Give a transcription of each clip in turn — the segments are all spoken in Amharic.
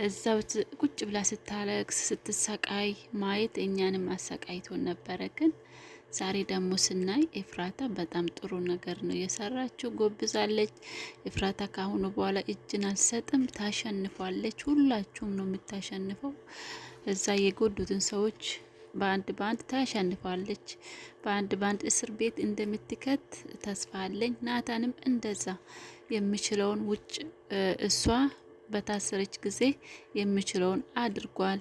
እዛው ቁጭ ብላ ስታለቅስ ስትሰቃይ ማየት እኛንም አሰቃይቶን ነበረ። ግን ዛሬ ደግሞ ስናይ ኤፍራታ በጣም ጥሩ ነገር ነው የሰራችው፣ ጎብዛለች። ኤፍራታ ካሁኑ በኋላ እጅን አልሰጥም፣ ታሸንፏለች። ሁላችሁም ነው የምታሸንፈው። እዛ የጎዱትን ሰዎች በአንድ በአንድ ታሸንፋለች። በአንድ በአንድ እስር ቤት እንደምትከት ተስፋ አለኝ። ናታንም እንደዛ የሚችለውን ውጭ እሷ በታሰረች ጊዜ የሚችለውን አድርጓል።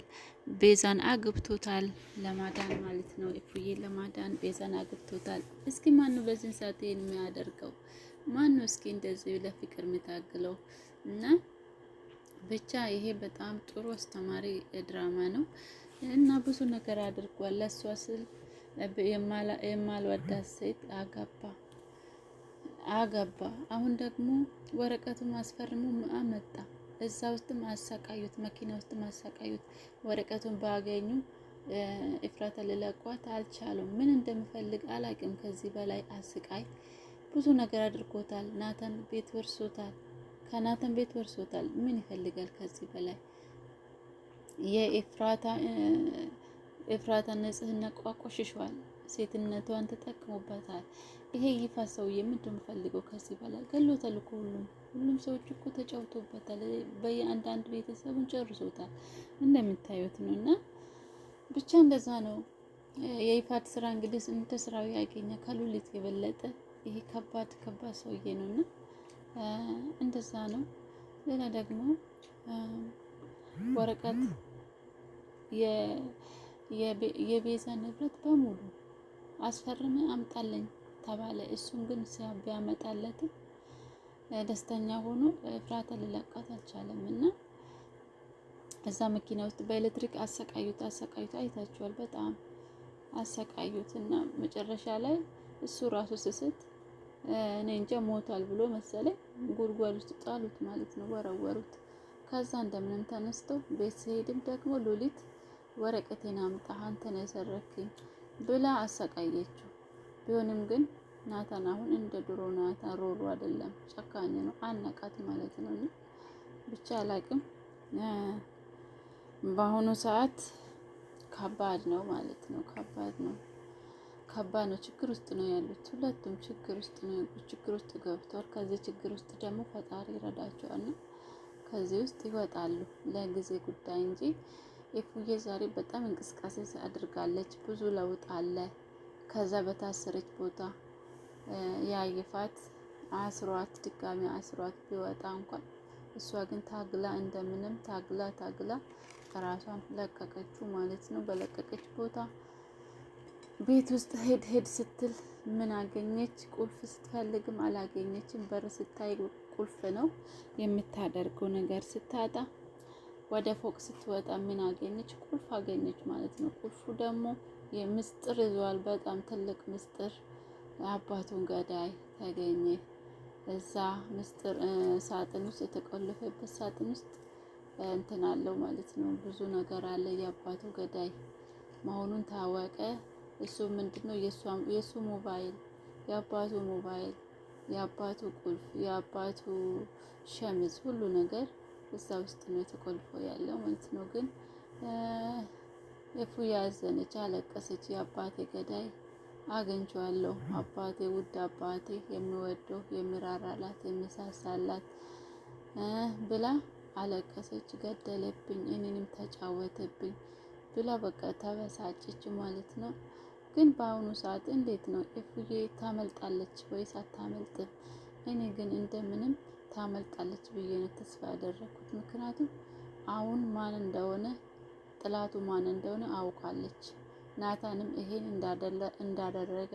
ቤዛን አግብቶታል ለማዳን ማለት ነው። እፉዬ ለማዳን ቤዛን አግብቶታል። እስኪ ማነው በዚህን ሰዓት ይሄን የሚያደርገው? ማነው እስኪ እንደዚህ ለፍቅር የሚታግለው? እና ብቻ ይሄ በጣም ጥሩ አስተማሪ ድራማ ነው እና ብዙ ነገር አድርጓል። ለእሷ ስል የማልወዳት ሴት አገባ አገባ። አሁን ደግሞ ወረቀቱን አስፈርሞ አመጣ። እዛ ውስጥም አሰቃዩት፣ መኪና ውስጥም አሰቃዩት። ወረቀቱን ባገኙ ኤፍራታ ልለቋት አልቻሉም። ምን እንደምፈልግ አላቅም። ከዚህ በላይ አስቃይ ብዙ ነገር አድርጎታል። ናታን ቤት ወርሶታል። ከናታን ቤት ወርሶታል። ምን ይፈልጋል ከዚህ በላይ? የኤፍራታ ኤፍራታ ንጽህና ቆሽሿል። ሴትነቷን ተጠቅሞበታል። ይሄ ይፋ ሰውዬ ምንድን ነው የምፈልገው ከዚህ በላይ? ገሎታል እኮ ሁሉም ሰዎች እኮ ተጫውቶበታል። በየአንዳንድ ቤተሰቡን ጨርሶታል እንደምታዩት ነው። እና ብቻ እንደዛ ነው የይፋት ስራ እንግዲህ እንደ ስራው ያገኘ ከሉሊት የበለጠ ይሄ ከባድ ከባድ ሰውዬ ነው እና እንደዛ ነው። ሌላ ደግሞ ወረቀት የቤዛ ንብረት በሙሉ አስፈርመ አምጣለኝ ተባለ። እሱም ግን ቢያመጣለትም ደስተኛ ሆኖ ኤፍራታ ሊለቃት አልቻለም እና እዛ መኪና ውስጥ በኤሌክትሪክ አሰቃዩት አሰቃዩት፣ አይታችኋል። በጣም አሰቃዩት እና መጨረሻ ላይ እሱ ራሱ ስስት እኔ እንጃ ሞቷል ብሎ መሰለኝ ጉድጓድ ውስጥ ጣሉት ማለት ነው፣ ወረወሩት። ከዛ እንደምንም ተነስቶ ቤት ሲሄድም ደግሞ ሉሊት ወረቀቴን አምጣ አንተ ነው የሰረክኝ ብላ አሰቃየችው። ቢሆንም ግን ናታን አሁን እንደ ድሮ ናታን ሮሮ አይደለም፣ ጨካኝ ነው። አነቃት ማለት ነው። ብቻ አላቅም። በአሁኑ ሰዓት ከባድ ነው ማለት ነው። ከባድ ነው፣ ከባድ ነው። ችግር ውስጥ ነው ያሉት። ሁለቱም ችግር ውስጥ ነው ያሉት። ችግር ውስጥ ገብተዋል። ከዚህ ችግር ውስጥ ደግሞ ፈጣሪ ይረዳቸዋልና ከዚህ ውስጥ ይወጣሉ። ለጊዜ ጉዳይ እንጂ ኤፉዬ ዛሬ በጣም እንቅስቃሴ አድርጋለች። ብዙ ለውጥ አለ። ከዛ በታሰረች ቦታ ያይፋት አስሯት ድጋሚ አስሯት ቢወጣ እንኳን እሷ ግን ታግላ እንደምንም ታግላ ታግላ ራሷን ለቀቀችው ማለት ነው። በለቀቀች ቦታ ቤት ውስጥ ሄድ ሄድ ስትል ምን አገኘች? ቁልፍ ስትፈልግም አላገኘችም። በር ስታይ ቁልፍ ነው የምታደርገው ነገር ስታጣ ወደ ፎቅ ስትወጣ ምን አገኘች? ቁልፍ አገኘች ማለት ነው። ቁልፉ ደግሞ የምስጥር ይዟል። በጣም ትልቅ ምስጥር አባቱን ገዳይ ተገኘ። እዛ ምስጥር ሳጥን ውስጥ የተቆለፈበት ሳጥን ውስጥ እንትን አለው ማለት ነው። ብዙ ነገር አለ። የአባቱ ገዳይ መሆኑን ታወቀ። እሱ ምንድነው የእሱ ሞባይል፣ የአባቱ ሞባይል፣ የአባቱ ቁልፍ፣ የአባቱ ሸሚዝ፣ ሁሉ ነገር እዛ ውስጥ ነው የተቆልፎ ያለው ማለት ነው። ግን እፉ ያዘነች፣ አለቀሰች። የአባቴ ገዳይ አግኝቼዋለሁ። አባቴ ውድ አባቴ የሚወደው የሚራራላት የሚሳሳላት ብላ አለቀሰች። ገደለብኝ፣ እኔንም ተጫወተብኝ ብላ በቃ ተበሳጨች ማለት ነው። ግን በአሁኑ ሰዓት እንዴት ነው እፉዬ ታመልጣለች ወይስ አታመልጥም? እኔ ግን እንደምንም ታመልጣለች ብዬ ነው ተስፋ ያደረኩት። ምክንያቱም አሁን ማን እንደሆነ ጥላቱ ማን እንደሆነ አውቃለች። ናታንም ይሄን እንዳደረገ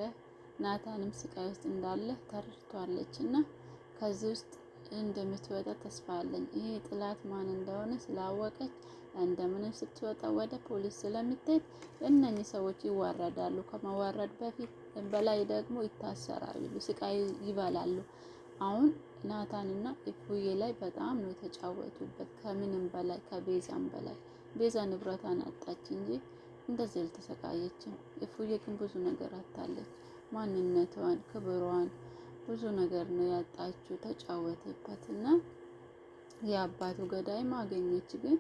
ናታንም ስቃይ ውስጥ እንዳለ ተረድቷለች እና ከዚህ ውስጥ እንደምትወጣ ተስፋ አለኝ። ይሄ ጥላት ማን እንደሆነ ስላወቀች እንደምንም ስትወጣ ወደ ፖሊስ ስለምትሄድ እነኚህ ሰዎች ይዋረዳሉ። ከመዋረድ በፊት በላይ ደግሞ ይታሰራሉ፣ ስቃይ ይበላሉ። አሁን ናታንና እፉዬ ላይ በጣም ነው የተጫወቱበት፣ ከምንም በላይ ከቤዛም በላይ። ቤዛ ንብረቷን አጣች እንጂ እንደዚህ አልተሰቃየችም። እፉዬ ግን ብዙ ነገር አታለች። ማንነቷን፣ ክብሯን ብዙ ነገር ነው ያጣችው። ተጫወተበት እና የአባቱ ገዳይም አገኘች። ግን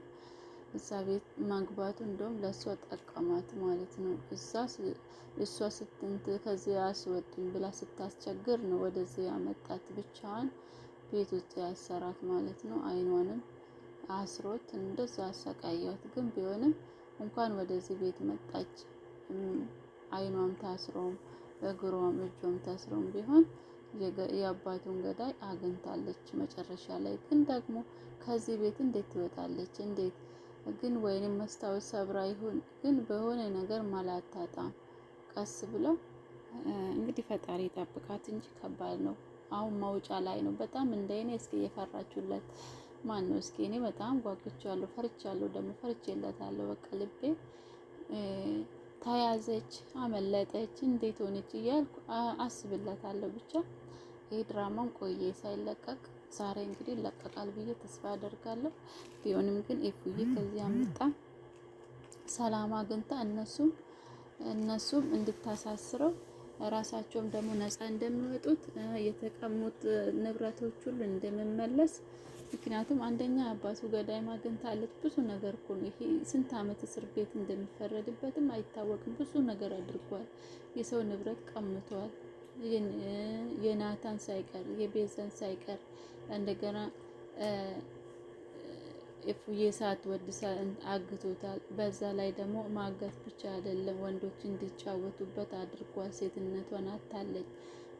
እዛ ቤት ማግባቱ እንደውም ለእሷ ጠቀማት ማለት ነው። እዛ እሷ ስትንት ከዚህ አስወጡኝ ብላ ስታስቸግር ነው ወደዚህ ያመጣት፣ ብቻዋን ቤት ውስጥ ያሰራት ማለት ነው። አይኗንም አስሮት እንደዛ አሰቃያት። ግን ቢሆንም እንኳን ወደዚህ ቤት መጣች። አይኗም ታስሮም እግሯም እጇም ታስሮም ቢሆን የአባቱን ገዳይ አግኝታለች። መጨረሻ ላይ ግን ደግሞ ከዚህ ቤት እንዴት ትወጣለች? እንዴት ግን ወይንም መስታወት ሰብራ ይሁን ግን በሆነ ነገር ማላታጣም ቀስ ብለው እንግዲህ ፈጣሪ ይጠብቃት እንጂ ከባድ ነው። አሁን መውጫ ላይ ነው። በጣም እንደኔ እስኪ እየፈራችሁለት ማን ነው? እስኪ እኔ በጣም ጓጉቻለሁ፣ ፈርቻለሁ፣ ደግሞ ፈርቼለታለሁ። በቃ ልቤ ተያዘች፣ አመለጠች፣ እንዴት ሆነች እያልኩ አስብለታለሁ። ብቻ ይህ ድራማን ቆየ ሳይለቀቅ ዛሬ እንግዲህ ይለቀቃል ብዬ ተስፋ አደርጋለሁ። ቢሆንም ግን ኤፉዬ ከዚህ አምልጣ ሰላም አግኝታ እነሱም እንድታሳስረው ራሳቸውም ደግሞ ነፃ እንደሚወጡት፣ የተቀሙት ንብረቶች ሁሉ እንደሚመለስ፣ ምክንያቱም አንደኛ አባቱ ገዳይ አግኝታለች። ብዙ ነገር እኮ ነው ይሄ። ስንት ዓመት እስር ቤት እንደሚፈረድበትም አይታወቅም። ብዙ ነገር አድርጓል። የሰው ንብረት ቀምቷል። የናታን ሳይቀር፣ የቤዛን ሳይቀር፣ እንደገና እፉዬ ሳትወድ አግቶታል። በዛ ላይ ደግሞ ማገት ብቻ አይደለም፣ ወንዶች እንዲጫወቱበት አድርጓል። ሴትነቷን አታለች።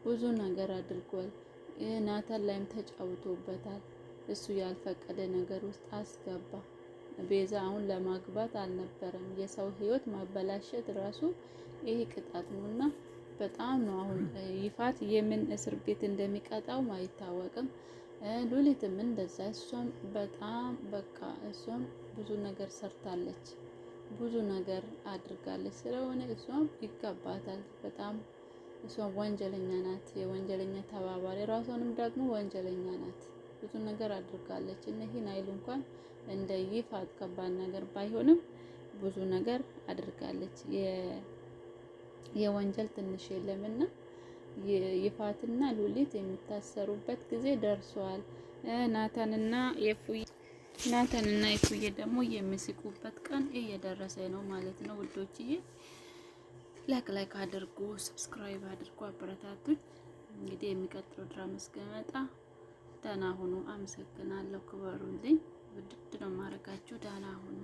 ብዙ ነገር አድርጓል። ናታን ላይም ተጫውቶበታል። እሱ ያልፈቀደ ነገር ውስጥ አስገባ። ቤዛ አሁን ለማግባት አልነበረም። የሰው ሕይወት ማበላሸት ራሱ ይሄ ቅጣት ነው እና በጣም ነው። አሁን ይፋት የምን እስር ቤት እንደሚቀጣውም አይታወቅም። ሉሊትም እንደዛ፣ እሷም በጣም በቃ እሷም ብዙ ነገር ሰርታለች፣ ብዙ ነገር አድርጋለች። ስለሆነ እሷም ይገባታል። በጣም እሷም ወንጀለኛ ናት፣ የወንጀለኛ ተባባሪ፣ ራሷንም ደግሞ ወንጀለኛ ናት። ብዙ ነገር አድርጋለች። እና ይህን አይል እንኳን እንደ ይፋት ከባድ ነገር ባይሆንም ብዙ ነገር አድርጋለች። የወንጀል ትንሽ የለምና ይፋትና ሉሊት የሚታሰሩበት ጊዜ ደርሷል። ናታንና የፉዬ ደግሞ የሚስቁበት ቀን እየደረሰ ነው ማለት ነው ውዶችዬ። Like like አድርጉ፣ subscribe አድርጉ፣ አበረታቱኝ። እንግዲህ የሚቀጥለው ድራማ እስከመጣ ደህና ሁኑ። አመሰግናለሁ። ክበሩልኝ። ውድድ ነው ማድረጋችሁ። ደህና ሁኑ።